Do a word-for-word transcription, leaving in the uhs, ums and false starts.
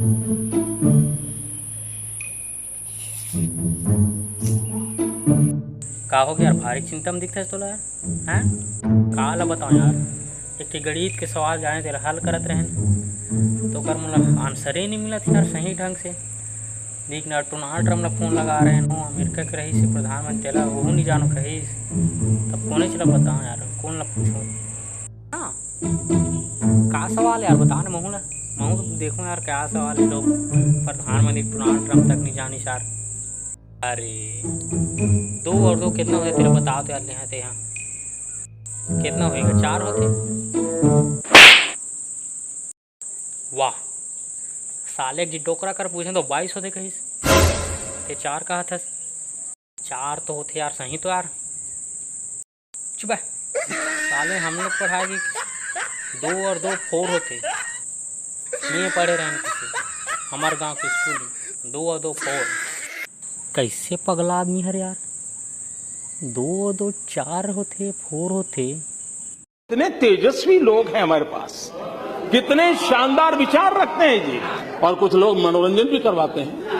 का हो गया यार, भारी चिंता में दिखथस तोला यार, हैं? का ला बताओ यार, एक ठे गणित के सवाल जाने तेला हल करत रहेन, तो ओकर मोला आंसरे नहीं मिलत यार सही ढंग से। देख ना, डोनाल्ड ट्रंप ला फोन लगा रहेन, वो अमेरिका के रहिस हे प्रधानमंत्री, तेला वो नहीं जानो कहिस, तब कोने चला बताओ यार, कौन ला पूछो? हाँ, का सवाल यार, बता ना, महू ला, महू तो देखो यार, क्या सवाल है, लोग प्रधानमंत्री डोनाल्ड ट्रंप तक नहीं जानिस यार। अरे, दो और दो कितना होथे तेला बता तो यार, ले हाँ, ते हाँ, कितना होएगा? चार होथे। वाह, साले जी डोकरा कर पूछे तो बाईस होथे कहिस, ते चार कहा था। चार तो होथे यार, सही तो यार। चुप है। साले हम लोग पढ़ाए भी दो और दो फोर होथे। नहीं पढ़े रहेन किसी। हमार गांव के स्कूल में दो और दो फोर। कैसे पगला आदमी हर यार, दो और दो चार होथे, फोर होथे। इतने तेजस्वी लोग हैं हमारे पास, कितने शानदार विचार रखते हैं जी। और कुछ लोग मनोरंजन भी करवाते हैं।